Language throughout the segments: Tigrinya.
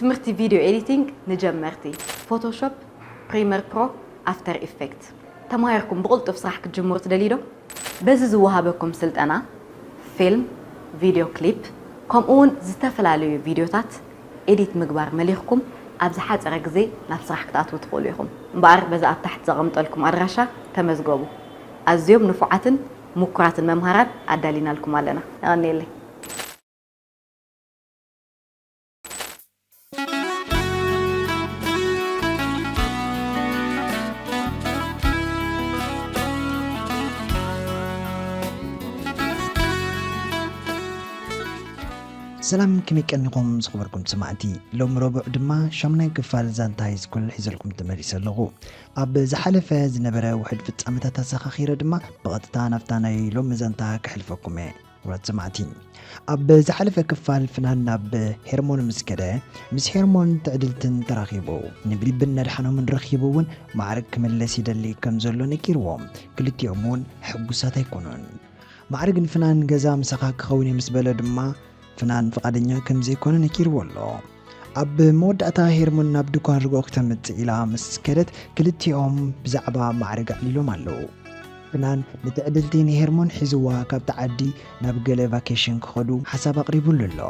ትምህርቲ ቪድዮ ኤዲቲንግ ንጀመርቲ፣ ፎቶሾፕ፣ ፕሪመር ፕሮ፣ ኣፍተር ኢፌክት። ተማሂርኩም ብቕልጡፍ ስራሕ ክትጅምሩ ትደልዩ ዶ? በዚ ዝወሃበኩም ስልጠና፣ ፊልም፣ ቪድዮ ክሊፕ፣ ከምኡ እውን ዝተፈላለዩ ቪድዮታት ኤዲት ምግባር መሊኽኩም ኣብ ዝሓጸረ ግዜ ናብ ስራሕ ክትኣትዉ ትኽእሉ ኢኹም። እምበኣር በዚ ኣብ ታሕቲ ዘቐምጠልኩም ኣድራሻ ተመዝገቡ። ኣዝዮም ንፉዓትን ምኩራትን መምሃራን ኣዳሊናልኩም ኣለና። የቐንየለይ። ሰላም፣ ከመይ ቀኒኹም ዝኽበርኩም ሰማዕቲ? ሎሚ ረቡዕ ድማ ሻሙናይ ክፋል ዛንታ ሃይስኩል ሒዘልኩም ተመሊሰ ኣለኹ። ኣብ ዝሓለፈ ዝነበረ ውሑድ ፍጻመታት ኣዘኻኺረ ድማ ብቐጥታ ናብታ ናይ ሎሚ ዛንታ ከሕልፈኩም እየ። ክቡራት ሰማዕቲ፣ ኣብ ዝሓለፈ ክፋል ፍናን ናብ ሄርሞን ምስ ከደ፣ ምስ ሄርሞን ትዕድልትን ተራኺቡ፣ ንብሊብን ነድሓኖምን ረኺቡ እውን ማዕርግ ክምለስ ይደሊ ከም ዘሎ ነጊርዎ። ክልቲኦም እውን ሕጉሳት ኣይኮኑን። ማዕርግ ንፍናን ገዛ ምሳኻ ክኸውን እየ ምስ በለ ድማ፣ ፍናን ፍቓደኛ ከም ዘይኮነ ነጊርዎ ኣሎ። ኣብ መወዳእታ ሄርሞን ናብ ድኳን ርግኦ ክተምጽእ ኢላ ምስ ከደት፣ ክልቲኦም ብዛዕባ ማዕርግ ኣዕሊሎም ኣለዉ። ፍናን ንትዕድልቲ ንሄርሞን ሒዝዋ ካብቲ ዓዲ ናብ ገለ ቫኬሽን ክኸዱ ሓሳብ ኣቕሪቡሉ ኣሎ።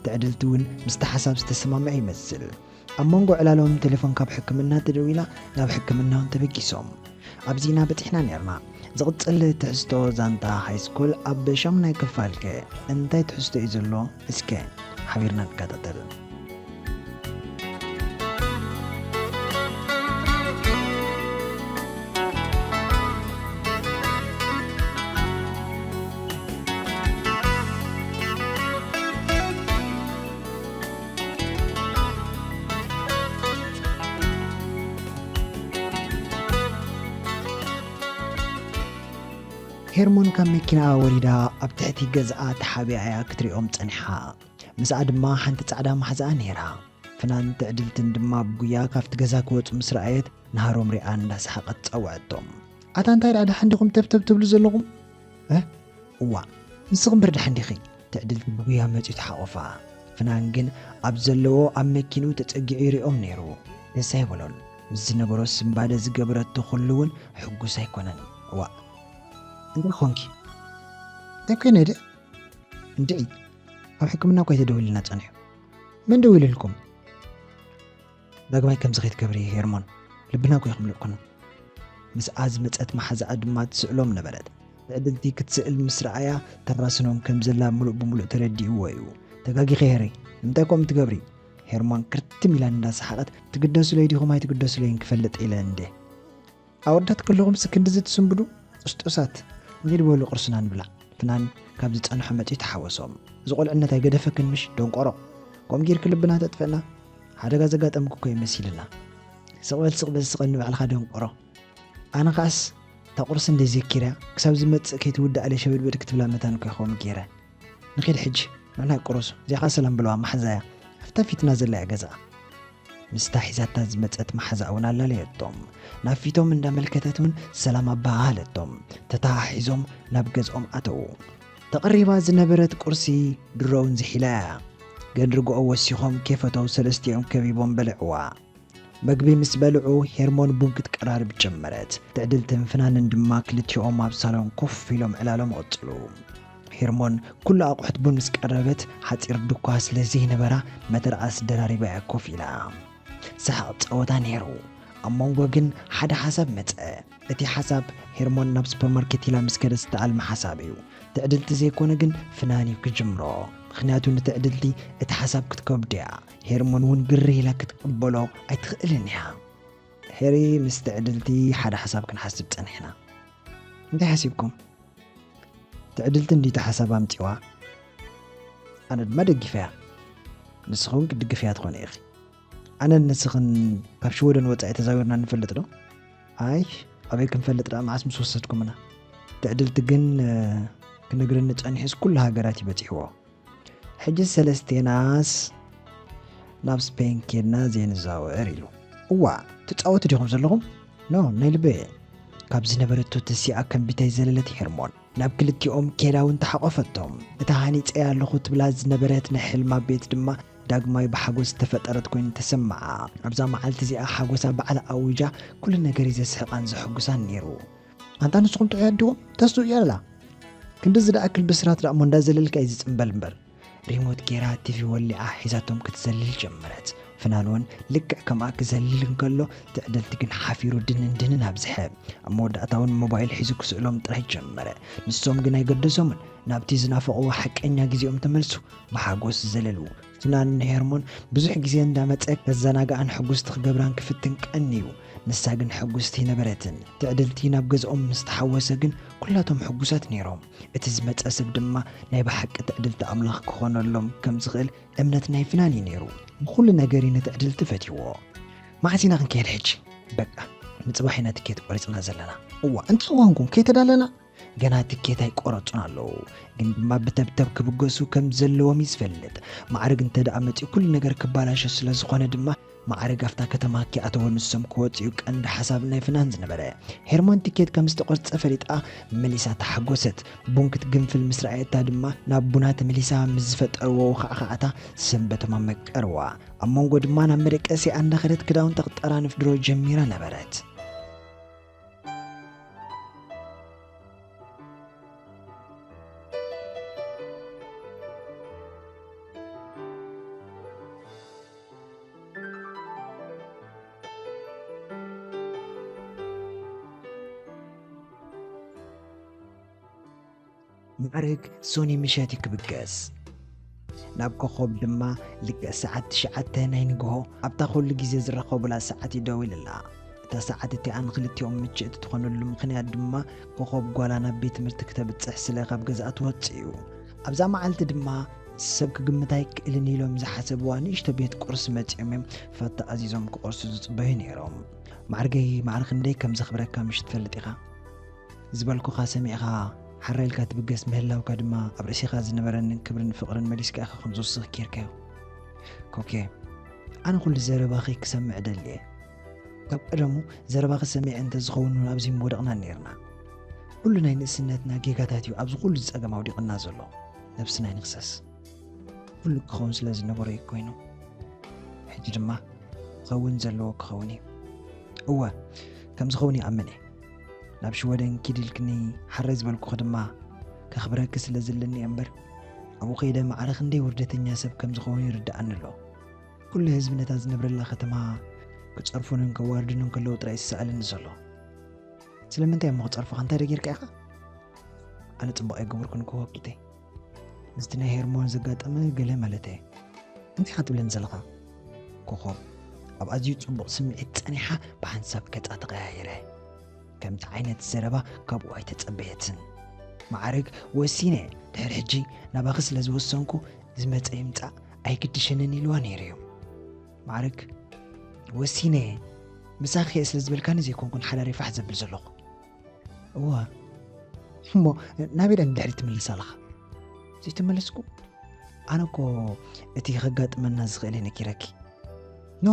ትዕድልቲ እውን ምስቲ ሓሳብ ዝተሰማምዐ ይመስል። ኣብ መንጎ ዕላሎም ቴሌፎን ካብ ሕክምና ተደዊላ፣ ናብ ሕክምና እውን ተበጊሶም። ኣብዚና በጺሕና ነርና። ዝቕጽል ትሕዝቶ ዛንታ ሃይስኩል ኣብ ሻሙናይ ክፋልከ እንታይ ትሕዝቶ እዩ ዘሎ? እስከ ሓቢርና ንከታተል። ሄርሞን ካብ መኪናኣ ወሪዳ ኣብ ትሕቲ ገዝኣ ተሓቢኣ እያ ክትሪኦም ጸኒሓ። ምስኣ ድማ ሓንቲ ጻዕዳ መሓዛኣ ነይራ። ፍናን ትዕድልትን ድማ ብጉያ ካብቲ ገዛ ክወጹ ምስ ረኣየት፣ ንሃሮም ሪኣ እንዳሰሓቐት ጸውዐቶም። ኣታ እንታይ ደኣ ደሓን ዲኹም ተብተብ ትብሉ ዘለኹም? እ? እዋ፣ ንስኺ እምበር ደሓን ዲኺ? ትዕድልቲ ብጉያ መጺኡ ተሓቖፋ። ፍናን ግን ኣብ ዘለዎ ኣብ መኪንኡ ተጸጊዑ ይሪኦም ነይሩ። ደስ ኣይበሎን። ምስ ዝነበሮ ስምባደ ዝገበረቶ ኩሉ እውን ሕጉስ ኣይኮነን። እዋ፣ እንታይ ኾንኪ? እንታይ ኮይነ ድእ? እንድዒ፣ ኣብ ሕክምና እኮ እዩ ተደዊሉልና ጸኒሑ። መን ደዊሉልኩም? ዳግማይ ከምዚ ከይትገብሪ ሄርሞን፣ ልብና እኮ እዩ ክምልእ ኩኑ። ምስኣ ዝመጸት መሓዛኣ ድማ ትስእሎም ነበረት። ትዕድልቲ ክትስእል ምስ ረኣያ ተራስኖም ከም ዘላ ምሉእ ብምሉእ ተረዲእዎ እዩ። ተጋጊኺ ሄሪ፣ ንምንታይ ከምኡ ትገብሪ? ሄርሞን ክርትም ኢላ እንዳሰሓቐት፣ ትግደሱለይ ዲኹም ኣይትግደሱለይን ክፈልጥ ኢለ እንዴ። ኣወዳት ከለኹምስ ክንድዚ ትስንብዱ? ጥስጡሳት። ንኺድ በሉ ቁርስና ንብላዕ። ፍናን ካብ ዝጸንሖ መጺኡ ተሓወሶም። እዚ ቁልዕነት ኣይገደፈክን ምሽ ደንቆሮ? ከምኡ ጌርኪ ልብና ተጥፍእና? ሓደጋ ዘጋጠምኪ እኮ እዩ መሲልና። ስቕ በል ስቕ በል ስቐኒ ባዕልኻ ደንቆሮ። ኣነ ኸኣስ እታ ቁርሲ እንደ ዘኪርያ ክሳብ ዝመጽእ ከይትውዳእ ኢለ ሸበድበድ ክትብላ መታን እኮ ይኸውን ገይረ። ንኺድ ሕጂ ንሕና ቁሩስ እዚኣ ኸኣ ሰላም በለዋ መሓዛያ ኣብታ ፊትና ዘላ እያ ገዝኣ። ምስታ ሒዛታ ዝመጸት መሓዛ እውን ኣላለየቶም። ናብ ፊቶም እንዳመልከተት እውን ሰላም ኣበሃሃለቶም። ተተሓሒዞም ናብ ገዝኦም ኣተዉ። ተቐሪባ ዝነበረት ቁርሲ ድሮ እውን ዝሒላ እያ። ግን ርግኦ ወሲኾም ኬፍ ኣተው ሰለስቲኦም ከቢቦም በልዕዋ። መግቢ ምስ በልዑ ሄርሞን ቡን ክትቀራርብ ጀመረት። ትዕድልትን ፍናንን ድማ ክልቲኦም ኣብ ሳሎን ኮፍ ኢሎም ዕላሎም ቀጽሉ። ሄርሞን ኩሉ ኣቑሑት ቡን ምስ ቀረበት ሓጺር ድኳ ስለ ዘይነበራ መተርኣስ ደራሪባ እያ ኮፍ ኢላ። ሰሓቕ ጸወታ ነይሩ። ኣብ መንጎ ግን ሓደ ሓሳብ መጸ። እቲ ሓሳብ ሄርሞን ናብ ሱፐርማርኬት ኢላ ምስ ከደት ዝተኣልመ ሓሳብ እዩ። ትዕድልቲ ዘይኮነ ግን ፍናን እዩ ክጅምሮ። ምኽንያቱ ንትዕድልቲ እቲ ሓሳብ ክትከብዶ እያ። ሄርሞን እውን ግር ኢላ ክትቅበሎ ኣይትኽእልን እያ። ሄሪ ምስ ትዕድልቲ ሓደ ሓሳብ ክንሓስብ ጸኒሕና። እንታይ ሓሲብኩም? ትዕድልቲ እንድዩ እቲ ሓሳብ ኣምጺዋ። ኣነ ድማ ደጊፈያ። ንስኺ እውን ክትድግፍያ ትኾኒ ኢኺ። ኣነን ንስኽን ካብ ሽወደን ወጻኢ ተዛዊርና ንፈልጥ ዶ? ኣይ፣ ኣበይ ክንፈልጥ ደኣ መዓስ ምስ ወሰድኩምና። ትዕድልቲ ግን፣ እ፣ ክነግረኒ ጸኒሑስ ኩሉ ሃገራት እዩ በጺሕዎ። ሕጂ ሰለስቴናስ ናብ ስፔን ኬድና ዘይንዛወር ኢሉ። እዋ፣ ትጻወቱ ዲኹም ዘለኹም? ኖ፣ ናይ ልበይ እየ። ካብ ዝነበረቶ ተሲኣ ከም ቢታይ ዘለለት ሄርሞን። ናብ ክልቲኦም ኬዳ እውን ተሓቆፈቶም። እታ ሃኒጸያ ኣለኹ ትብላ ዝነበረት ናይ ሕልማ ቤት ድማ ዳግማይ ብሓጎስ ዝተፈጠረት ኮይኑ ተሰምዓ። ኣብዛ መዓልቲ እዚኣ ሓጎሳ ባዕላ ኣዊጃ፣ ኩሉ ነገር እዩ ዘስሕቓን ዘሐጉሳን ነይሩ። ኣንታ ንስኹም ጥዑይ ኣድዎም ተስኡ እያ ኣላ። ክንድዚ ዝኣክል ብስራት ደኣ እሞ እንዳዘለልካ እዩ ዝጽምበል እምበር። ሪሞት ጌራ ቲቪ ወሊዓ ሒዛቶም ክትዘልል ጀመረት። ፍናን እውን ልክዕ ከምኣ ክዘልል እንከሎ፣ ትዕድልቲ ግን ሓፊሩ ድንን ድንን ኣብዝሐ። ኣብ መወዳእታ እውን ሞባይል ሒዙ ክስእሎም ጥራይ ጀመረ። ንሶም ግን ኣይገደሶምን። ናብቲ ዝናፈቕዎ ሓቀኛ ግዜኦም ተመልሱ። ብሓጎስ ዘለሉ። ፍናን ንሄርሞን ብዙሕ ግዜ እንዳመጸ ከዘናግኣን ሕጉስቲ ክገብራን ክፍትን ቀንዩ። ንሳ ግን ሕጉስቲ ኣይነበረትን። ትዕድልቲ ናብ ገዝኦም ምስ ተሓወሰ ግን ኩላቶም ሕጉሳት ነይሮም። እቲ ዝመጸ ሰብ ድማ ናይ ብሓቂ ትዕድልቲ ኣምላኽ ክኾነሎም ከም ዝኽእል እምነት ናይ ፍናን እዩ ነይሩ። ብኹሉ ነገር እዩ ንትዕድልቲ ፈትይዎ። መዓስ ኢና ክንከይድ ሕጂ? በቃ፣ ንጽባሕ ኢና ትኬት ቆሪጽና ዘለና። እዋ፣ እንታይ ኮንኩም? ከይተዳለና? ገና ትኬት ኣይቆረጹን ኣለዉ። ግን ድማ ብተብተብ ክብገሱ ከም ዘለዎም እዩ ዝፈልጥ። ማዕርግ እንተ ደኣ መጺኡ ኩሉ ነገር ክባላሾ ስለ ዝኾነ ድማ፣ ማዕርግ ኣብታ ከተማ ከይኣተወ ንሶም ክወጽኡ ቀንዲ ሓሳብ ናይ ፍናን ዝነበረ። ሄርሞን ትኬት ከም ዝተቆርጸ ፈሊጣ መሊሳ ተሓጎሰት። ቡን ክትግንፍል ምስ ረኣየታ ድማ ናብ ቡና ተመሊሳ ምስ ዝፈጠርዎ ውኻዕኻዕታ ሰንበቶም ኣመቀርዋ። ኣብ መንጎ ድማ ናብ መደቀሲኣ እንዳኸደት ክዳውንታ ክጠራንፍ ድሮ ጀሚራ ነበረት። ማዕርግ ሶኒ ምሸት እዩ ክብገስ። ናብ ኮኾብ ድማ ልክዕ ሰዓት ትሽዓተ ናይ ንግሆ ኣብታ ኩሉ ግዜ ዝራኸቡላ ሰዓት እዩ ደዊሉላ። እታ ሰዓት እቲኣ ንክልቲኦም ምችእቲ ትኾነሉ ምኽንያት ድማ ኮኾብ ጓላ ናብ ቤት ትምህርቲ ክተብጽሕ ስለ ካብ ገዝኣ ትወጽእ እዩ። ኣብዛ መዓልቲ ድማ ሰብ ክግምት ኣይክእልን ኢሎም ዝሓሰብዋ ንእሽቶ ቤት ቁርሲ መጺኦም እዮም ፋታ ኣዚዞም ክቆርሱ ዝጽበዩ ነይሮም። ማዕርገይ ማዕረ ክንደይ ከም ዘኽብረካ ምሽ ትፈልጥ ኢኻ? ዝበልኩኻ ሰሚዕኻ ሓራይ ኢልካ ትብገስ ምህላውካ ድማ ኣብ ርእሲኻ ዝነበረንን ክብርን ፍቕርን መሊስካ ኢኻ ከም ዝውስኽ ጌርካዮ። ኮኬ፣ ኣነ ኩሉ ዘረባኺ ክሰምዕ ደልየ። ካብ ቀደሙ ዘረባኺ ሰሚዐ እንተዝኸውን እውን ኣብዚ ምወደቕና ነይርና። ኩሉ ናይ ንእስነትና ጌጋታት እዩ ኣብዚ ኩሉ ጸገም ኣውዲቕና ዘሎ። ነብስና ይንኽሰስ። ኩሉ ክኸውን ስለ ዝነበሮ እዩ ኮይኑ። ሕጂ ድማ ክኸውን ዘለዎ ክኸውን እዩ። እወ፣ ከም ዝኸውን ይኣምን እየ። ናብ ሽወደን ኪድ ኢልክኒ ሓረ ዝበልኩኺ ድማ ከኽብረኪ ስለ ዘለኒ እየ እምበር፣ ኣብኡ ከይደ ማዕረ ክንደይ ውርደተኛ ሰብ ከም ዝኸውን ይርድኣኒ ኣሎ። ኩሉ ህዝቢ ነታ ዝነብረላ ከተማ ክጸርፉንን ከዋርዱንን ከለዉ ጥራይ ይስኣለኒ ዘሎ። ስለምንታይ እሞ ክጸርፉኻ? እንታይ ዶ ጌርካ ኢኻ? ኣነ ጽቡቕ ኣይገበርኩን እኮ ወኪተይ። ምስቲ ናይ ሄርሞን ዘጋጠመ ገለ ማለተይ። እንታይ ኢኻ ትብለኒ ዘለኻ? ኮኾብ ኣብ ኣዝዩ ጽቡቕ ስምዒት ጸኒሓ ብሓንሳብ ገጻ ተቐያየረ። ከምዚ ዓይነት ዘረባ ካብኡ ኣይተጸበየትን። ማዕርግ፣ ወሲነ፣ ድሕሪ ሕጂ ናባኺ ስለ ዝወሰንኩ ዝመጸ ይምጻእ ኣይግድሸንን ኢልዋ ነይሩ እዩ። ማዕርግ፣ ወሲነ፣ ምሳኺ እየ ስለ ዝበልካኒ ዘይኮንኩን ሓዳረይ ፋሕ ዘብል ዘለኹ። እዋ፣ እሞ ናበይ ደኣ ንድሕሪት ትምልስ ኣለኻ? ዘይተመለስኩ? ኣነ እኮ እቲ ከጋጥመና ዝኽእል እየ ነጊረኪ። ኖ፣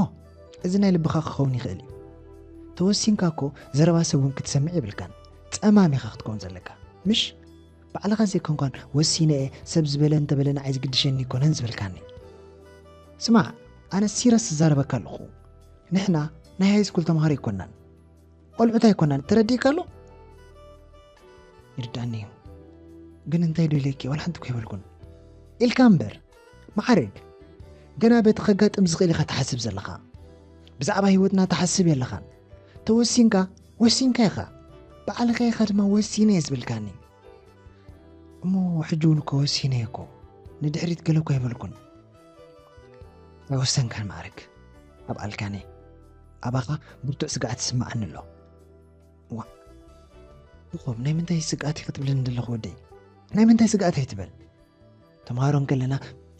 እዚ ናይ ልብኻ ክኸውን ይኽእል እዩ። ተወሲንካ እኮ ዘረባ ሰብ እውን ክትሰምዕ የብልካን። ጸማም ኢኻ ክትከውን ዘለካ። ምሽ? ባዕልኻ ዘይኮንካን ወሲነ እየ፣ ሰብ ዝበለ እንተበለ ንዓይ ዝግድሸኒ ኣይኮነን ዝበልካኒ። ስማዕ፣ ኣነ ሲረስ ዝዛረበካ ኣለኹ። ንሕና ናይ ሃይስኩል ተምሃሮ ኣይኮናን። ቆልዑት ኣይኮናን። ተረዲእካ ኣሎ? ይርዳእኒ እዩ። ግን እንታይ ዶ ኢለኪ? ዋላ ሓንቲ እኮ ኣይበልኩን። ኢልካ እምበር። ማዕርግ፣ ገና በቲ ከጋጥም ዝኽእል ኢኻ ትሓስብ ዘለኻ። ብዛዕባ ህይወትና ትሓስብ የለኻን። ተወሲንካ፣ ወሲንካ ኢኻ። ባዕልኻ ኢኻ ድማ ወሲነ እየ ዝብልካኒ። እሞ ሕጂ እውን እኮ ወሲነ እየ እኮ። ንድሕሪት ገለ እኮ ኣይበልኩን። ኣይወሰንካን ማዕርግ። ኣብ ኣልካኒ። ኣባኻ ብርቱዕ ስግኣት ይስምዓኒ ኣሎ። ዋ፣ ኮኾብ፣ ናይ ምንታይ ስግኣት ኢኻ ትብለኒ ዘለኹ ወደይ? ናይ ምንታይ ስግኣት ኣይትበል። ተምሃሮ እንከለና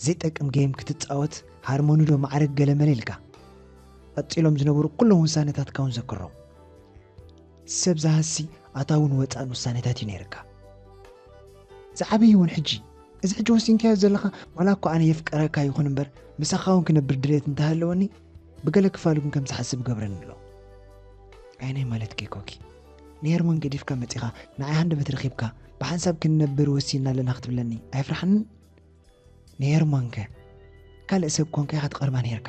ዘይጠቅም ጌም ክትጻወት ሃርሞኒ ዶ ማዕርግ ገለመለ ኢልካ። ቀጺሎም ዝነበሩ ኩሎም ውሳነታትካ እውን ዘክሮም። ሰብ ዝሃሲ ኣታውን ወጻእን ውሳነታት እዩ ነይርካ። ዝዓበየ እውን ሕጂ፣ እዚ ሕጂ ወሲንካዮ ዘለኻ፣ ዋላ እኳ ኣነ የፍቀረካ ይኹን እምበር፣ ምሳኻ እውን ክነብር ድሌት እንተሃለወኒ፣ ብገለ ክፋሉ ግን ከም ዝሓስብ ገብረኒ ኣሎ። ኣየናይ ማለትኪ ኮኪ? ንሄርሞን ገዲፍካ መጺኻ፣ ንዓይ ሃንደበት ረኺብካ፣ ብሓንሳብ ክንነብር ወሲንና ኣለና ክትብለኒ ኣየፍርሓንን? ንሄርሞን ከ? ካልእ ሰብ ኮንካ ኢኻ ትቐርባ ነይርካ።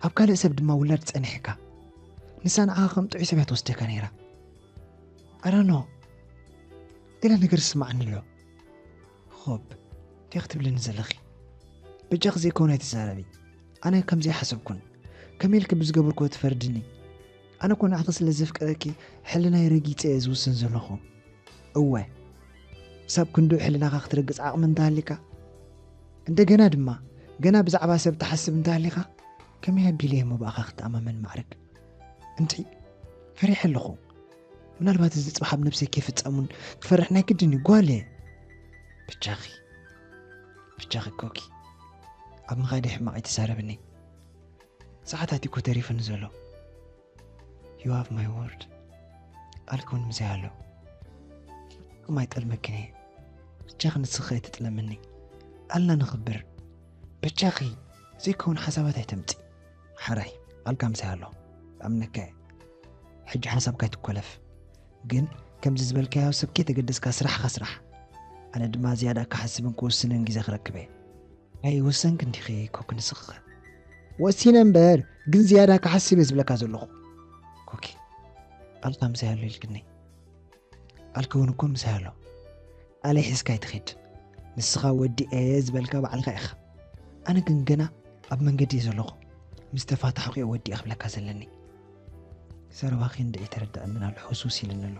ኣብ ካልእ ሰብ ድማ ውላድ ጸኒሕካ። ንሳ ንዓኻ ከም ጥዑይ ሰብ እያ ትወስደካ ነይራ። ኣረኖ፣ ገለ ነገር ዝስማዓኒ ኣሎ። ኾብ፣ እንታይ ክትብልኒ ዘለኺ? በጃኺ ዘይከውን ኣይትዛረቢ። ኣነ ከምዚ ኣይሓሰብኩን። ከመይ ኢልኪ ብዝገበርኩ ትፈርድኒ? ኣነ እኮ ንዓኺ ስለ ዘፍቅረኪ ሕልናይ ረጊጸ እየ ዝውስን ዘለኹ። እወ፣ ክሳብ ክንድኡ ሕልናኻ ክትረግጽ ዓቕሚ እንተሃሊካ፣ እንደገና ድማ ገና ብዛዕባ ሰብ ትሓስብ እንተሃሊኻ፣ ከመይ ኣቢለ እየ እሞ ብኣኻ ክተኣማመን ማዕርግ? እንድዒ፣ ፈሪሐ ኣለኹ። ምናልባት እዚ ጽባሕ ኣብ ነብሰይ ከይፍጸም እውን ክፈርሕ ናይ ግድን እዩ፣ ጓል እየ። ብጃኺ፣ ብጃኺ ኮኪ፣ ኣብ ምኻደይ ሕማቕ ኣይትዛረብኒ። ሰዓታት እኮ ተሪፉኒ ዘሎ። You have my word። ቃልኪ እውን ምሳይ ኣሎ። ከም ኣይጠልመክን እየ። ብጃኺ ንስኺ ኣይትጥለምኒ። ቃልና ንኽብር። በጃኺ ዘይከውን ሓሳባት ኣይተምጺ። ሓራይ፣ ቃልካ ምሳይ ኣሎ። ኣምነካ እየ። ሕጂ ሓሳብካ ኣይትኮለፍ። ግን ከምዚ ዝበልካዮ ሰብ ከይተገደስካ ስራሕኻ ስራሕ። ኣነ ድማ ዝያዳ ክሓስብን ክውስንን ግዜ ክረክብ እየ። ኣይወሰንክን ዲኺ ኮኪ ንስኺ ኸ? ወሲነ እምበር፣ ግን ዝያዳ ክሓስብ እየ ዝብለካ ዘለኹ። ኮኪ፣ ቃልካ ምሳይ ኣሎ ኢልክኒ። ቃልኪ እውን እኮ ምሳይ ኣሎ። ቃለይ ሒዝካ ኣይትኺድ። ንስኻ ወዲኤ ዝበልካ ባዕልኻ ኢኻ። ኣነ ግን ገና ኣብ መንገዲ እየ ዘለኹ። ምስ ተፋታሕኩ እየ ወዲኤ ክብለካ ዘለኒ። ዘረባኺ እንድዒ ተረድኣንን ኣሎ፣ ሕሱስ ኢልኒ ኣሎ።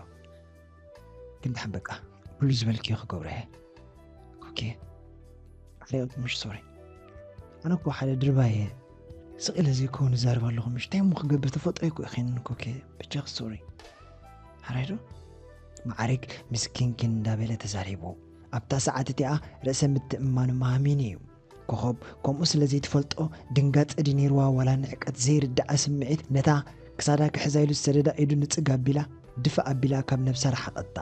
ግን ደሓን በቃ፣ ኩሉ ዝበልክዮ ክገብሮ እየ። ኮኪ፣ ኣሕሪቕኪ ምሽ? ሶሪ። ኣነ እኮ ሓደ ድርባይ እየ። ስቕ ኢለ ዘይከውን እዛረብ ኣለኹ ምሽ? እንታይ እሞ ክገብር፣ ተፈጥሮይ እኮ ኢኺን ኮኪ። በጃኺ ሶሪ። ሓራይ ዶ? ማዕሪግ ምስኪንኪን እንዳበለ ተዛሪቡ። ኣብታ ሰዓት እቲኣ ርእሰ ምትእምማኑ ማሃሚኑ እዩ። ኮኾብ ከምኡ ስለ ዘይትፈልጦ ድንጋጸ ድዩ ነይርዋ ዋላ ንዕቀት ዘይርድኣ ስምዒት ነታ ክሳዳ ክሕዛ ኢሉ ዝሰደዳ ኢዱ ንጽግ ኣቢላ ድፍእ ኣቢላ ካብ ነብሳ ረሓቐታ።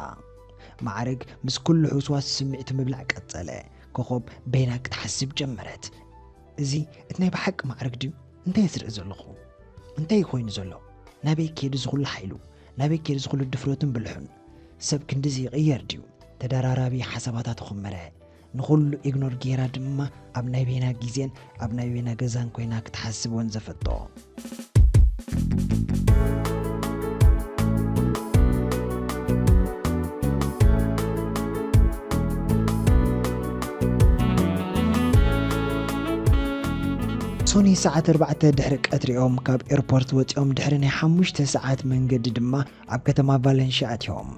ማዕረግ ምስ ኩሉ ሕውስዋስ ስምዒቱ ምብላዕ ቀጸለ። ኮኾብ በይና ክትሓስብ ጀመረት። እዚ እቲ ናይ ብሓቂ ማዕረግ ድዩ? እንታይ እየ ዝርኢ ዘለኹ? እንታይ እዩ ኮይኑ ዘሎ? ናበይ ከይዱ እዚ ኩሉ ሓይሉ? ናበይ ከይዱ እዚ ኩሉ ድፍረቱን ብልሑን? ሰብ ክንድዚ ይቕየር ድዩ? ተደራራቢ ሓሳባታ ተኾመረ። ንኹሉ ኢግኖር ጌራ ድማ ኣብ ናይ በይና ግዜን ኣብ ናይ በይና ገዛን ኮይና ክትሓስብ ወንዘፈቶ። ሶኒ ሰዓት ኣርባዕተ ድሕሪ ቀትሪኦም ካብ ኤርፖርት ወፂኦም ድሕሪ ናይ ሓሙሽተ ሰዓት መንገዲ ድማ ኣብ ከተማ ቫለንሽያ ኣትዮም።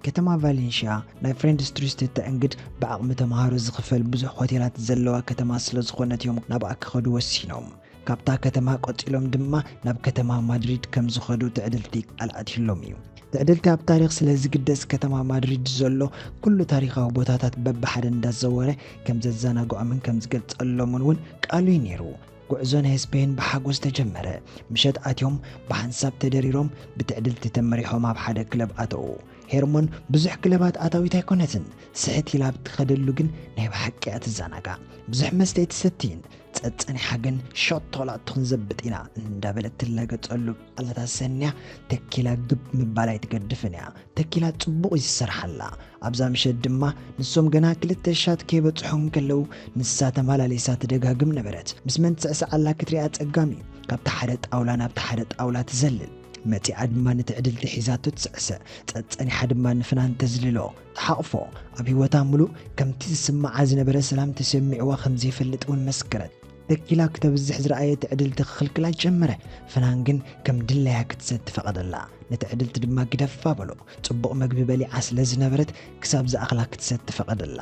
ከተማ ቫሌንሽያ ናይ ፍሬንድስ ቱሪስት እተእንግድ ብዓቕሚ ተምሃሮ ዝኽፈል ብዙሕ ሆቴላት ዘለዋ ከተማ ስለ ዝኾነት እዮም ናብኣ ክኸዱ ወሲኖም። ካብታ ከተማ ቀጺሎም ድማ ናብ ከተማ ማድሪድ ከም ዝኸዱ ትዕድልቲ ቃል ኣትዩሎም እዩ። ትዕድልቲ ኣብ ታሪኽ ስለ ዝግደስ ከተማ ማድሪድ ዘሎ ኩሉ ታሪኻዊ ቦታታት በብሓደ እንዳዘወረ ከም ዘዘናግዖምን ከም ዝገልጸሎምን እውን ቃሉ እዩ ነይሩ። ጉዕዞ ናይ ስፔን ብሓጎስ ተጀመረ። ምሸት ኣትዮም ብሓንሳብ ተደሪሮም ብትዕድልቲ ተመሪሖም ኣብ ሓደ ክለብ ኣተዉ። ሄርሞን ብዙሕ ክለባት ኣታዊት ኣይኮነትን። ስሕት ኢላ ኣብ ትኸደሉ ግን ናይ ብሓቂ እያ ትዘናጋዕ። ብዙሕ መስተ ኣይትሰትይን። ጸጸኒሓ ግን ሸቶ ላእትኹን ዘብጥ ኢና እንዳበለት ትላገጸሉ ቃላታ ሰንያ ተኪላ ግብ ምባል ኣይትገድፍን እያ። ተኪላ ጽቡቕ እዩ ዝሰርሓላ። ኣብዛ ምሸት ድማ ንሶም ገና ክልተ ሻት ከይበጽሑ እንከለዉ ንሳ ተመላሊሳ ትደጋግም ነበረት። ምስ መን ትስዕስዕ ኣላ ክትሪኣ ጸጋም እዩ። ካብቲ ሓደ ጣውላ ናብቲ ሓደ ጣውላ ትዘልል። መጺኣ ድማ ንትዕድልቲ ሒዛቶ ትስዕስዕ። ጸጸኒሓ ድማ ንፍናን ተዝልሎ፣ ትሓቕፎ። ኣብ ህይወታ ምሉእ ከምቲ ዝስምዓ ዝነበረ ሰላም ተሰሚዕዋ ከም ዘይፈልጥ እውን መስከረት። ተኪላ ክተብዝሕ ዝረኣየ ትዕድልቲ ክኽልክላ ጀመረ። ፍናን ግን ከም ድላያ ክትሰቲ ፈቐደላ። ንትዕድልቲ ድማ ግደፋ በሎ። ጽቡቕ መግቢ በሊዓ ስለ ዝነበረት ክሳብ ዝኣኽላ ክትሰቲ ፈቐደላ።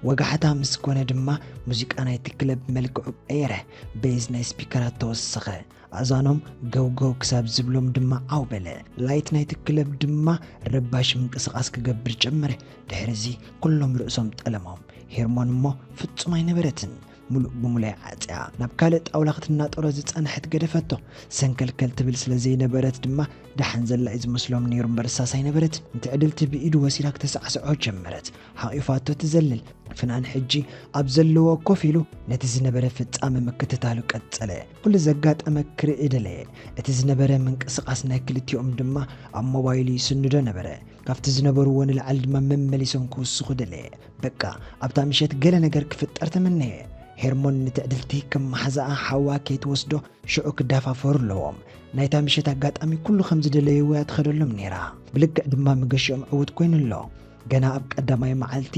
ወጋሕታ ምስ ኮነ ድማ ሙዚቃ ናይቲ ክለብ መልክዑ ቀየረ። ቤዝ ናይ ስፒከራት ተወሰኸ። ኣእዛኖም ገውገው ክሳብ ዝብሎም ድማ ዓው በለ። ላይት ናይቲ ክለብ ድማ ረባሽ ምንቅስቓስ ክገብር ጀመረ። ድሕሪ እዚ ኩሎም ርእሶም ጠለሞም። ሄርሞን እሞ ፍጹም ኣይነበረትን። ሙሉእ ብሙሉእ ዓጽያ ናብ ካልእ ጣውላ ክትናጠሮ ዝጸንሐት ገደፈቶ። ሰንከልከል ትብል ስለ ዘይነበረት ድማ ደሓን ዘላ እዩ ዝመስሎም ነይሩ እምበር ሳስ ኣይነበረትን። ንትዕድልቲ ብኢዱ ወሲዳ ክተሳዕስዖ ጀመረት። ሓቒፋቶ ትዘልል። ፍናን ሕጂ ኣብ ዘለዎ ኮፍ ኢሉ ነቲ ዝነበረ ፍጻመ ምክትታሉ ቀጸለ። ኩሉ ዘጋጠመ ክርኢ ደለየ። እቲ ዝነበረ ምንቅስቓስ ናይ ክልቲኦም ድማ ኣብ ሞባይሉ ይስንዶ ነበረ። ካብቲ ዝነበርዎ ንላዕሊ ድማ መመሊሶም ክውስኹ ደለየ። በቃ ኣብታ ምሸት ገለ ነገር ክፍጠር ተመነየ። ሄርሞን ንትዕድልቲ ከም መሓዛኣ ሓዋ ከይትወስዶ ሽዑ ክዳፋፈሩ ኣለዎም። ናይታ ምሸት ኣጋጣሚ ኩሉ ከም ዝደለይዎ እያ ትኸደሎም ነይራ። ብልክዕ ድማ መገሽኦም ዕዉት ኮይኑ ኣሎ። ገና ኣብ ቀዳማይ መዓልቲ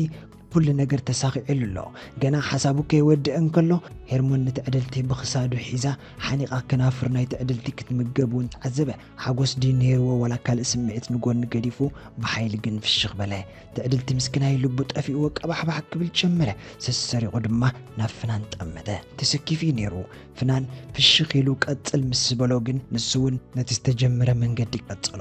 ኩሉ ነገር ተሳኺዕሉ ኣሎ። ገና ሓሳቡ ከይወድእ እንከሎ ሄርሞን ንትዕድልቲ ብኽሳዱ ሒዛ ሓኒቓ ከናፍር ናይ ትዕድልቲ ክትምገብ እውን ተዓዘበ። ሓጎስ ድዩ ነይርዎ ዋላ ካልእ ስምዒት ንጎኒ ገዲፉ ብሓይሊ ግን ፍሽኽ በለ። ትዕድልቲ ምስኪናይ ልቡ ጠፊእዎ ቀባሕባሕ ክብል ጀመረ። ሰሰሪቑ ድማ ናብ ፍናን ጠመተ። ተሰኪፉ እዩ ነይሩ። ፍናን ፍሽኽ ኢሉ ቀጽል ምስ ዝበሎ ግን ንሱ እውን ነቲ ዝተጀመረ መንገዲ ቀጸሎ።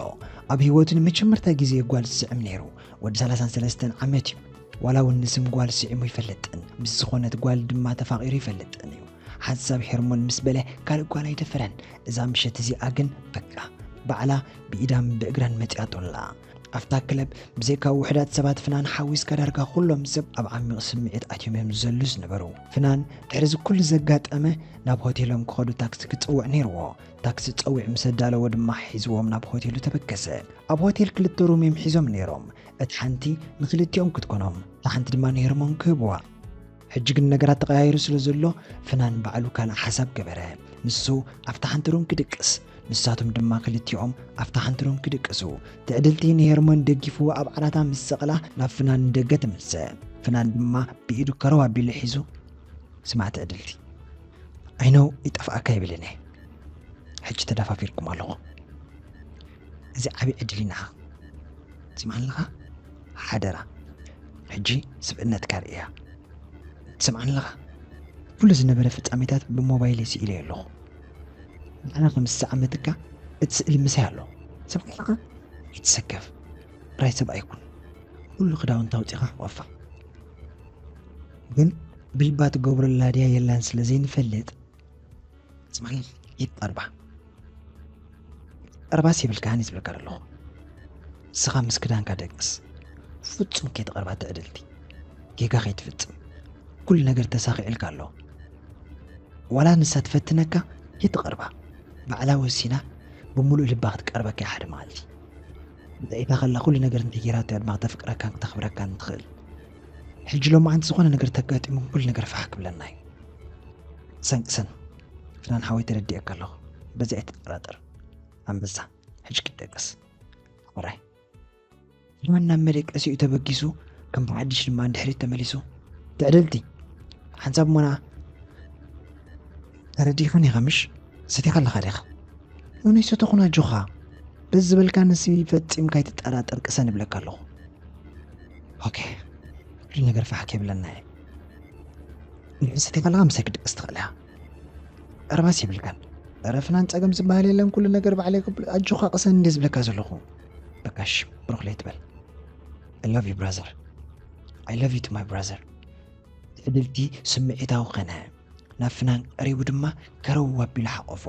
ኣብ ህይወቱ ንመጀመርታ ግዜ ጓል ዝስዕም ነይሩ። ወዲ ሰላሳን ሰለስተን ዓመት እዩ። ዋላ እውን ንስም ጓል ስዒሙ ይፈልጥን ምስ ዝኾነት ጓል ድማ ተፋቒሩ ይፈልጥን እዩ። ሓንሳብ ሄርሞን ምስ በለ ካልእ ጓል ኣይደፈረን። እዛ ምሸት እዚኣ ግን በቃ ባዕላ ብኢዳን ብእግራን መጺኣቶ ኣላ። ኣብታ ክለብ ብዘይካ ውሑዳት ሰባት ፍናን ሓዊስካ ዳርጋ ኩሎም ሰብ ኣብ ዓሚቕ ስምዒት ኣትዮም እዮም ዝዘሉ ዝነበሩ። ፍናን ድሕሪ እዚ ኩሉ ዘጋጠመ ናብ ሆቴሎም ክኸዱ ታክሲ ክጽውዕ ነይርዎ። ታክሲ ጸዊዑ ምስ ኣዳለዎ ድማ ሒዝዎም ናብ ሆቴሉ ተበገሰ። ኣብ ሆቴል ክልተ ሩም እዮም ሒዞም ነይሮም። እቲ ሓንቲ ንክልቲኦም ክትኮኖም፣ እታ ሓንቲ ድማ ንሄርሞን ክህብዋ። ሕጂ ግን ነገራት ተቐያይሩ ስለ ዘሎ ፍናን ባዕሉ ካልእ ሓሳብ ገበረ። ንሱ ኣብታ ሓንቲ ሩም ክድቅስ፣ ንሳቶም ድማ ክልቲኦም ኣብታ ሓንቲ ሩም ክድቅሱ። ትዕድልቲ ንሄርሞን ደጊፍዎ ኣብ ዓራታ ምስ ሰቐላ ናብ ፍናን ንደገ ተመልሰ። ፍናን ድማ ብኢዱ ከረው ኣቢሉ ሒዙ፣ ስማዕ ትዕድልቲ፣ ኣይነው ይጠፍኣካ ይብልን እየ። ሕጂ ተደፋፊርኩም ኣለኹ። እዚ ዓብዪ ዕድል እዩ ንዓኻ። ትስምዓኒ ኣለኻ? ሓደራ ሕጂ ስብእነትካ ርእያ። ትሰምዓኒ ኣለኻ? ኩሉ ዝነበረ ፍጻሜታት ብሞባይለይ ስኢለዮ ኣለኹ። ንዓና ከም ዝሰዓመትካ እቲ ስእሊ ምሳይ ኣሎ። ትሰምዓኒ ኣለኻ? ኣይትሰከፍ። ጥራይ ሰብ ኣይኩን። ኩሉ ክዳውንታ ኣውጺኻ ሕቆፋ። ግን ብልባ ትገብረላ ድያ የላን ስለ ዘይንፈልጥ፣ ትስምዓኒ? ይትቐርባ። ቀርባስ የብልካን እዩ ዝብለካ ዘለኹ። ንስኻ ምስ ክዳንካ ደቅስ። ፍጹም ከይትቐርባ ትዕድልቲ። ጌጋ ከይትፍጽም። ኩሉ ነገር ተሳኺዕልካ ኣሎ። ዋላ ንሳ ትፈትነካ፣ ከይትቐርባ። ባዕላ ወሲና ብምሉእ ልባ ክትቀርበካ እያ ሓደ መዓልቲ። ብጥዒታ ከላ ኩሉ ነገር እንተጌራቶ እያ ድማ ክተፍቅረካን ክተኽብረካን ትኽእል። ሕጂ ሎማዓንቲ ዝኾነ ነገር ተጋጢሙ ኩሉ ነገር ፋሕ ክብለና እዩ። ሰንቅሰን፣ ፍናን ሓወይ ተረዲኤካ ኣለኹ። በዚ ኣይትጠራጠር። ኣንበሳ፣ ሕጂ ክትደቅስ። ሕራይ። ፍናን ናብ መደቀሲኡ ተበጊሱ፣ ከም ብሓድሽ ድማ ንድሕሪት ተመሊሱ። ትዕድልቲ፣ ሓንሳብ እሞና ተረዲእኻኒ ኢኻ ምሽ? ሰቲኻ ኣለኻ ዲኻ? ኖኖ ኣይሰተኹን ኣጆኻ። በዚ ዝበልካንሲ ፈጺምካ ኣይትጠራጠር ቅሰን እብለካ ኣለኹ። ኦኬ። ኩሉ ነገር ፋሕ ከይብለና እየ። ንዕሰቲ ከለኻ ምሳይ ክድቅስ ትኽእል እያ። ቀረባስ የብልካን። ኧረ ፍናን ጸገም ዝበሃል የለን፣ ኩሉ ነገር ባዕለይ ክብል፣ ኣጆኻ ቅሰን እንደ ዝብለካ ዘለኹ። በቃሽ፣ ብሩኽ ለይቲ በል። I love you brother. I love you to my brother. ትዕድልቲ ስምዒታዊ ኸነ። ናብ ፍናን ቀሪቡ ድማ ከረው ኣቢሉ ሓቆፎ።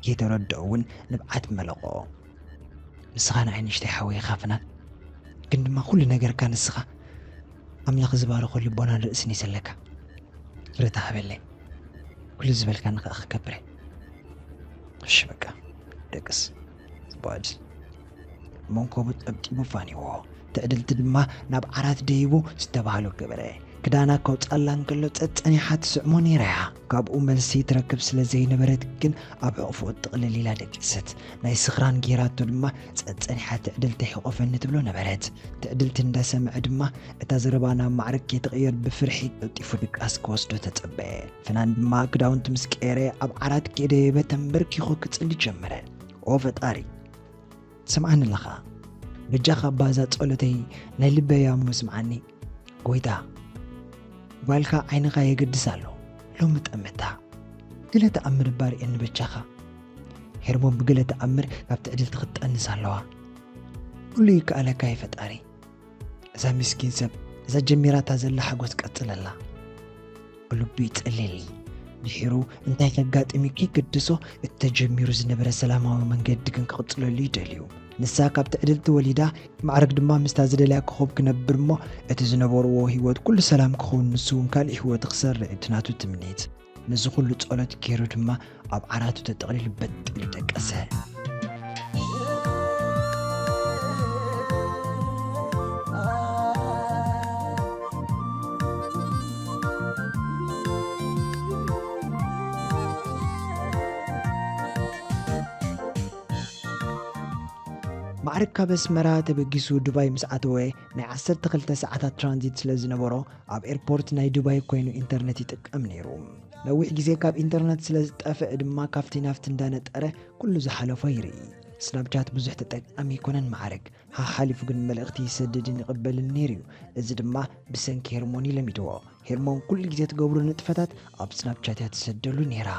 ከይተረድኦ እውን ንብዓት መለቖ። ንስኻ ንዓይ ንእሽተይ ሓወይ ኢኻ ፍናን። ግን ድማ ኩሉ ነገርካ ንስኻ ኣምላኽ ዝባረኾ ልቦናን ርእስን እዩ ዘለካ። ይቕሬታ ሃበለይ። ኩሉ ዝበልካኒ ከኣ ክገብር እየ። እሺ በቃ ደቅስ። ጽቡቕ ዕድል። መንኮቡ ጠብጢቡ ፋንይዎ። ትዕድልቲ ድማ ናብ ዓራት ደይቡ ዝተባህሎ ገበረ። ክዳና ከውጻላ እንከሎ ጸጸኒሓ ትስዕሞ ነይራ እያ። ካብኡ መልሲ ትረክብ ስለ ዘይነበረት ግን ኣብ ሕቑፎ ጥቕልል ኢላ ደቀሰት። ናይ ስኽራን ጌራቶ ድማ ጸጸኒሓ ትዕድልቲ ሕቆፈኒ ትብሎ ነበረት። ትዕድልቲ እንዳሰምዐ ድማ እታ ዘረባ ናብ ማዕርግ ከይትቕየር ብፍርሒ ቀልጢፉ ድቃስ ክወስዶ ተጸበየ። ፍናን ድማ ክዳውንቲ ምስ ቀየረ ኣብ ዓራት ከይደየበ ተንበርኪኹ ክጽሊ ጀመረ። ኦ ፈጣሪ! ትሰምዓኒ ኣለኻ? በጃኻ እባ እዛ ጸሎተይ ናይ ልበይ እያ እሞ ስምዓኒ። ጎይታ፣ ጓልካ ዓይንኻ የገድስ ኣሎ። ሎሚ ጠመታ። ገለ ተኣምር እባ ርእየኒ በጃኻ። ሄርሞን ብገለ ተኣምር ካብ ትዕድልቲ ክትጠንስ ኣለዋ። ኩሉ ይከኣለካ እዩ ፈጣሪ። እዛ ምስኪን ሰብ፣ እዛ ጀሚራታ ዘላ ሓጎስ ቀጽለላ። ብልቡ ይጸልየኒ። ድሒሩ እንታይ ከጋጥም እዩ ከይገድሶ፣ እቲ ተጀሚሩ ዝነበረ ሰላማዊ መንገዲ ግን ክቕጽለሉ ይደልዩ። ንሳ ካብ ትዕድልቲ ወሊዳ፣ ማዕረግ ድማ ምስታ ዝደልያ ኮኾብ ክነብር እሞ፣ እቲ ዝነበርዎ ህይወት ኩሉ ሰላም ክኸውን፣ ንሱ እውን ካልእ ህይወት ክሰርዕ እቲ ናቱ ትምኒት። ነዚ ኩሉ ጸሎት ገይሩ ድማ ኣብ ዓራቱ ተጠቕሊሉ በጥ ኢሉ ደቀሰ። ማዕርግ ካብ ኣስመራ ተበጊሱ ዱባይ ምስ ኣተወ፣ ናይ ዓሰርተ ክልተ ሰዓታት ትራንዚት ስለ ዝነበሮ፣ ኣብ ኤርፖርት ናይ ዱባይ ኮይኑ ኢንተርነት ይጥቀም ነይሩ። ነዊሕ ግዜ ካብ ኢንተርነት ስለ ዝጠፍአ ድማ፣ ካብቲ ናብቲ እንዳነጠረ ኩሉ ዝሓለፎ ይርኢ። ስናፕቻት ብዙሕ ተጠቃሚ ኣይኮነን ማዕርግ። ሓሓሊፉ ግን መልእኽቲ ይሰድድን ይቕበልን ነይሩ እዩ። እዚ ድማ ብሰንኪ ሄርሞን እዩ ለሚድዎ። ሄርሞን ኩሉ ግዜ ትገብሮ ንጥፈታት ኣብ ስናፕቻት እያ ትሰደሉ ነይራ።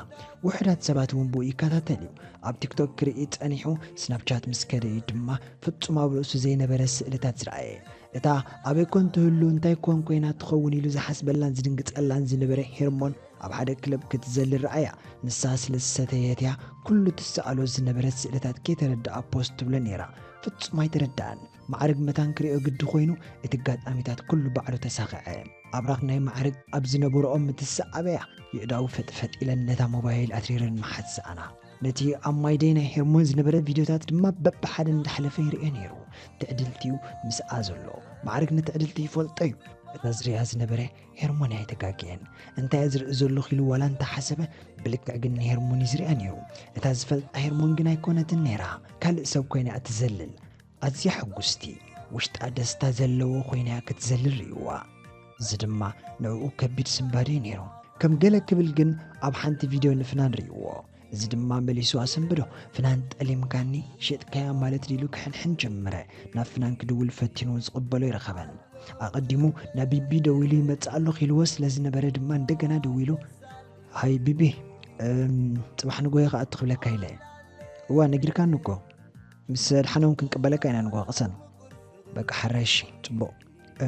ውሑዳት ሰባት እውን ብኡ ይከታተል እዩ። ኣብ ቲክቶክ ክርኢ ጸኒሑ፣ ስናፕቻት ምስ ከደ እዩ ድማ ፍጹም ኣብ ርእሱ ዘይነበረ ስእልታት ዝረኣየ። እታ ኣበይ ኮን ትህሉ፣ እንታይ ኮን ኮይና ትኸውን ኢሉ ዝሓስበላን ዝድንግጸላን ዝነበረ ሄርሞን፣ ኣብ ሓደ ክለብ ክትዘልል ረኣያ። ንሳ ስለ ዝሰተየት እያ ኩሉ ትሰኣሎ ዝነበረት ስእልታት ከይተረድኣ ፖስት ትብሎ ነይራ። ፍጹም ኣይተረድኣን። ማዕርግ መታን ክሪኦ ግዲ ኮይኑ፣ እቲ ኣጋጣሚታት ኩሉ ባዕሉ ተሳኸዐ። ኣብራኽ ናይ ማዕርግ ኣብ ዝነበርኦም ምትስእ ኣበያ። የእዳው ፈጥፈጥ ኢለን ነታ ሞባይል ኣትሪረን ምሓዝ ሰኣና። ነቲ ኣብ ማይደይ ናይ ሄርሞን ዝነበረ ቪድዮታት ድማ በብሓደ እንዳሕለፈ ይርእዮ ነይሩ። ትዕድልቲ እዩ ምስኣ ዘሎ። ማዕርግ ንትዕድልቲ ይፈልጦ እዩ። እታ ዝርእያ ዝነበረ ሄርሞን ኣይተጋግየን። እንታይ እየ ዝርኢ ዘለኹ ኢሉ ዋላ እንተሓሰበ፣ ብልክዕ ግን ንሄርሞን እዩ ዝርእያ ነይሩ። እታ ዝፈልጣ ሄርሞን ግን ኣይኮነትን ነይራ። ካልእ ሰብ ኮይና እያ ትዘልል። ኣዝያ ሕጉስቲ፣ ውሽጣ ደስታ ዘለዎ ኮይና እያ ክትዘልል ርእይዋ። እዚ ድማ ንዕኡ ከቢድ ስንባደ እዩ ነይሩ። ከም ገለ ክብል ግን ኣብ ሓንቲ ቪድዮ ንፍናን ርእይዎ። እዚ ድማ መሊሱ ኣሰንበዶ። ፍናን ጠሊምካኒ፣ ሸጥካያ ማለት ድኢሉ ክሕንሕን ጀመረ። ናብ ፍናን ክድውል ፈቲኑ ዝቕበሎ ይረኸበን። ኣቐዲሙ ናብ ቢቢ ደዊሉ ይመጽእ ኣለኹ ኢልዎ ስለ ዝነበረ ድማ እንደገና ደዊሉ፣ ሃይ ቢቢ፣ እም፣ ጽባሕ ንጎሆ ክኣቱ ክብለካ ኢለ። እዋ ነጊርካኒ እኮ። ምስ ኣድሓኖም ክንቅበለካ ኢና ንጎሆ ቅሰን። በቃ ሓራይ እሺ፣ ጽቡቕ። እ፣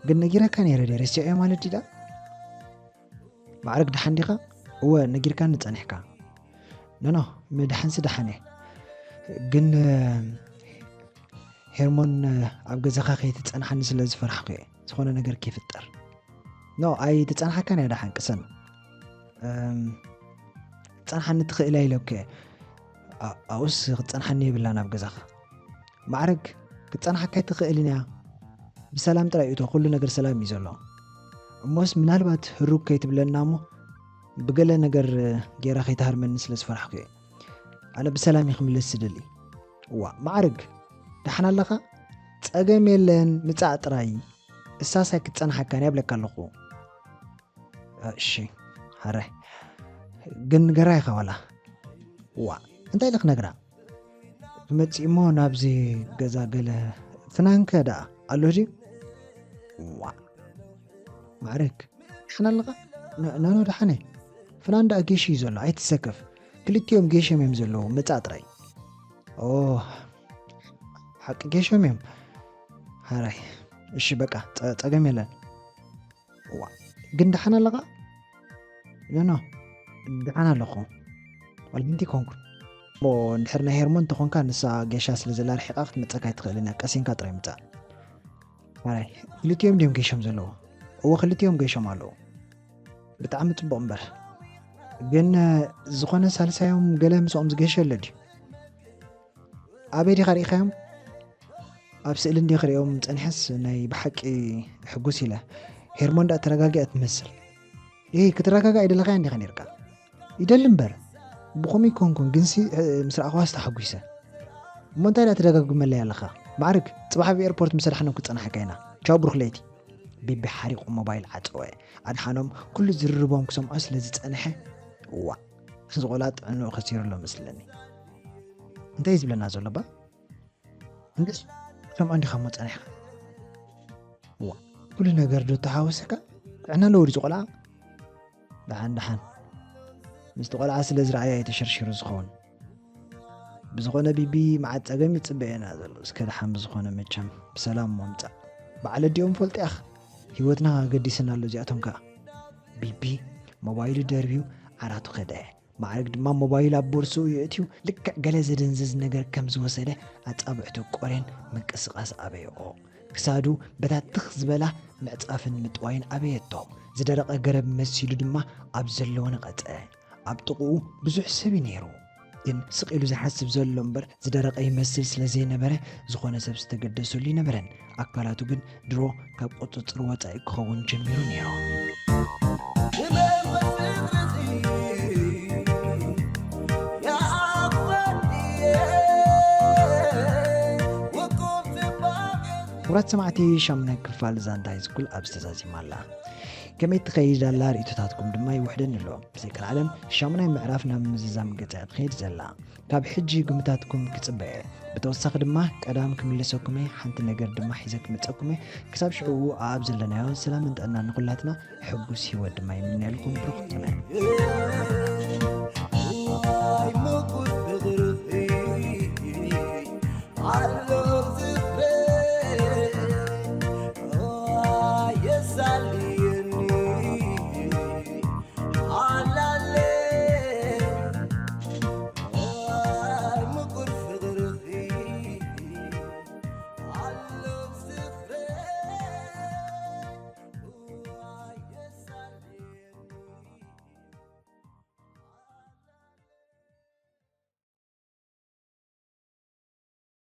ግን ነጊረካ ነይረ ድየ ረሲዐዮ ማለት ድዩ ደኣ? ማዕረግ ደሓን ዲኻ? እወ ነጊርካኒ ጸኒሕካ። ኖኖ፣ ምድሓንሲ ደሓን እየ። ግን እ፣ ሄርሞን እ፣ ኣብ ገዛኻ ከይትጸንሓኒ ስለ ዝፈራሕኩ እየ። ዝኾነ ነገር ከይፍጠር። ኖ፣ ኣይትጸንሓካን እያ ደሓን ቅሰን። እም፣ ክትጸንሓኒ ትኽእል እያ ኢለኩ እየ። ኣ-፣ ኣብኡስ ክትጸንሓኒ የብላን ኣብ ገዛኻ። ማዕረግ ክትጸንሓካ ኣይትኽእልን እያ። ብሰላም ጥራይ እቶ፣ ኩሉ ነገር ሰላም እዩ ዘሎ። እሞስ ምናልባት ህሩግ ከይትብለና እሞ ብገለ ነገር ጌራ ከይትሃርመኒ ስለ ዝፈራሕኩ እየ። ኣነ ብሰላም እየ ክምለስ ዝደሊ። እዋ፣ ማዕረግ ደሓን ኣለኻ? ጸገም የለን፣ ምጻእ ጥራይ። እሳስ ኣይክትጸንሓካን እያ እብለካ ኣለኹ። እሺ፣ ሓራይ። ግን ንገራ ኢኻ ዋላ? እዋ፣ እንታይ ኢለ ክነግራ? ትመጽእ እሞ ናብዚ ገዛ ገለ ፍናንከ ደኣ ኣሎ ድዩ? እዋ፣ ማዕረግ፣ ደሓን ኣለኻ? ኖ፣ ኖ፣ ኖ፣ ደሓን እየ። ፍናን ደኣ ጌሽ እዩ ዘሎ፣ ኣይትሰከፍ። ክልቲኦም ጌሾም እዮም ዘለዉ፣ ምጻእ ጥራይ። ኦ፣ ሓቂ ጌሾም እዮም። ሓራይ፣ እሺ በቃ፣ ጸ-፣ ጸገም የለን። እዋ፣ ግን ደሓን ኣለኻ? ኖ፣ ኖ፣ ደሓን ኣለኹ። ዋላ ምንቲ ኮንኩ። እሞ እንድሕር ናይ ሄርሞን እንተኾንካ፣ ንሳ ጌሻ ስለ ዘላ ርሒቓ ክትመጸካ ኣይትኽእልን እያ። ቀሲንካ ጥራይ ምጻእ። ሓራይ፣ ክልቲኦም ድዮም ጌሾም ዘለዉ? እወ፣ ክልቲኦም ጌሾም ኣለዉ። ብጣዕሚ ጽቡቕ እምበር። ግን፣ ዝኾነ ሳልሳዮም ገለ ምስኦም ዝገሸ ኣሎ ድዩ? ኣበይ ዲኻ ርኢኻዮም? ኣብ ስእሊ እንድየ ክርእዮም ጸኒሐስ ናይ ብሓቂ ሕጉስ ኢለ። ሄርሞን ደኣ ተረጋጊኣ ትመስል። ኤይ፣ ክትረጋጋእ ኣይደለኻያ እንዲኻ ኔርካ። ይደሊ እምበር። ብኸምኡ ኣይኮንኩን፣ ግንሲ፣ እ፣ ምስ ረኣኽዋስ ተሓጒሰ። እሞ እንታይ ደኣ ትደጋግመለይ ኣለኻ? ማዕርግ፣ ጽባሕ ኣብ ኤርፖርት ምስ ኣድሓኖም ክጸናሓካ ኢና። ቻው ብሩኽ ለይቲ። ቢቢ ሓሪቑ ሞባይል ዓጸወ። ኣድሓኖም ኩሉ ዝርርቦም ክሰምዖ ስለ ዝጸንሐ፣ እዋእ፣ እዚ ቆልዓ ጥዕንኡ ከሲሩ ኣሎ መስለኒ። እንታይ እዩ ዝብለና ዘሎ እባ? እንድዒ፣ ሰምዖ እንዲኻ እሞ ጸኒሕካ። እዋ፣ ኩሉ ነገር ዶ ተሓወሰካ? ጥዕና ኣለዎ ድዩ እዚ ቆልዓ? ደሓን፣ ደሓን። ምስቲ ቆልዓ ስለ ዝረኣያ እዩ ተሸርሺሩ ዝኸውን። ብዝኾነ ቢቢ፣ መዓት ጸገም ይጽበየና ዘሎ። እስከ ደሓን ብዝኾነ መቸም ብሰላም እሞ ምጻእ። በዓል ኣዲኦም ፈልጢ ኢኻ። ህይወትና ገዲስና ኣሎ እዚኣቶም ከኣ። ቢቢ ሞባይሉ ደርብዩ ዓራቱ ከደ። ማዕረግ ድማ ሞባይል ኣብ ቦርስኡ የእትዩ፣ ልክዕ ገለ ዘደንዝዝ ነገር ከም ዝወሰደ ኣጻብዕቱ ቆርየን ምንቅስቓስ ኣበየኦ። ክሳዱ በታ ትኽ ዝበላ ምዕጻፍን ምጥዋይን ኣበየቶ። ዝደረቐ ገረብ መሲሉ ድማ ኣብ ዘለዎ ነቐጸ። ኣብ ጥቕኡ ብዙሕ ሰብ እዩ ነይሩ። ግን ስቕ ኢሉ ዝሓስብ ዘሎ እምበር ዝደረቐ ይመስል ስለ ዘይነበረ፣ ዝኾነ ሰብ ዝተገደሰሉ ኣይነበረን። ኣካላቱ ግን ድሮ ካብ ቁጽጽር ወጻኢ ክኸውን ጀሚሩ ነይሩ። ክቡራት ሰማዕቲ፣ ሻሙናይ ክፋል ዛንታ ሃይስኩል ኣብ ዝተዛዚማ ኣላ። ከመይ ትኸይድ ኣላ? ርእይቶታትኩም ድማ ይውሕደኒ ኣሎ። ብዘይቀልዓለም ሻሙናይ ምዕራፍ ናብ ምዝዛም ገጻ ትኸይድ ዘላ። ካብ ሕጂ ግምታትኩም ክጽበየ። ብተወሳኺ ድማ ቀዳም ክምልሰኩም እየ፣ ሓንቲ ነገር ድማ ሒዘ ክመጸኩም እየ። ክሳብ ሽዕኡ ኣብ ዘለናዮ ሰላምን ጥዕና ንኹላትና፣ ሕጉስ ህይወት ድማ ይምነልኩም። ብሩኽ ቅነ።